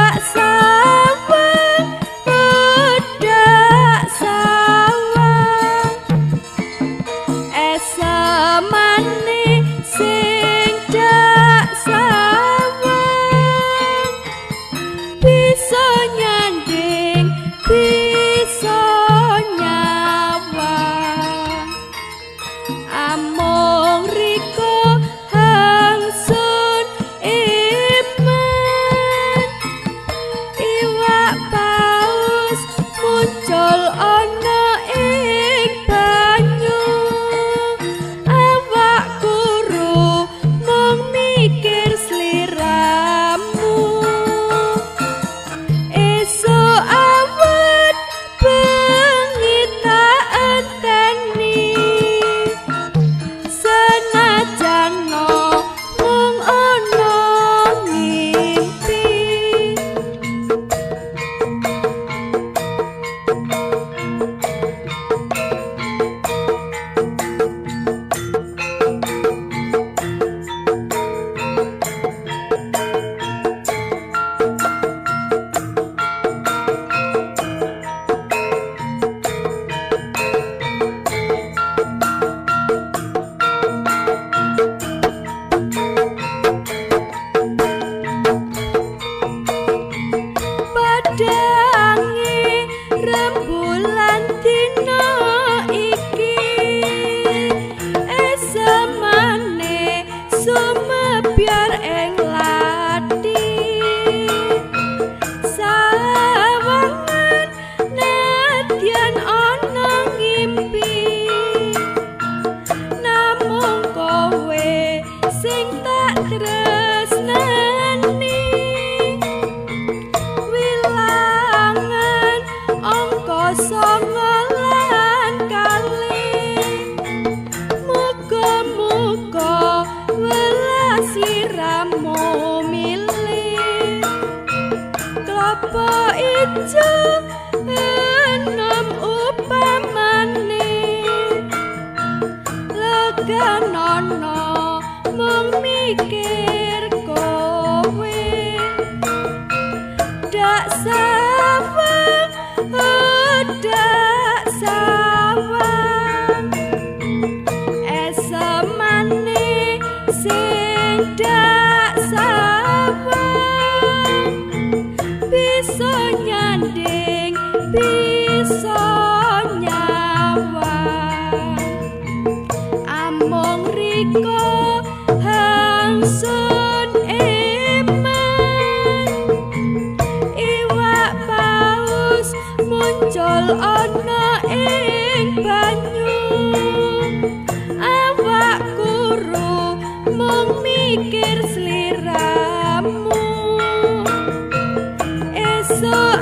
Dak sawang, oh dak sawang, esemane sing dak sawang bisa nyanding, bisa nyawang. Amung riko hangsun iman, iwak paus muncul ana ing banyu. Awak kuru mung mikir sliramu. Esuk awan bengi tak enteni, senajan mung ana ngimpi. Padange rembulan dina iki, esemane sumebyar ing lathi. Sawangan nadyan ana ngimpi, namung kowe sing tak tresnani. Wilangan angka 9 lan 2, muga-muga welas sliramu milih. Klopo ijo enom upamane, leganono mung mikir kowe. Dak sawang, oh dak sawang, esemane sing dak sawang bisa nyanding, bisa nyawang. Amung riko hangsun eman, iwak paus muncul ana ing banyu. Awak kuru mung mikir sliramu. Esuk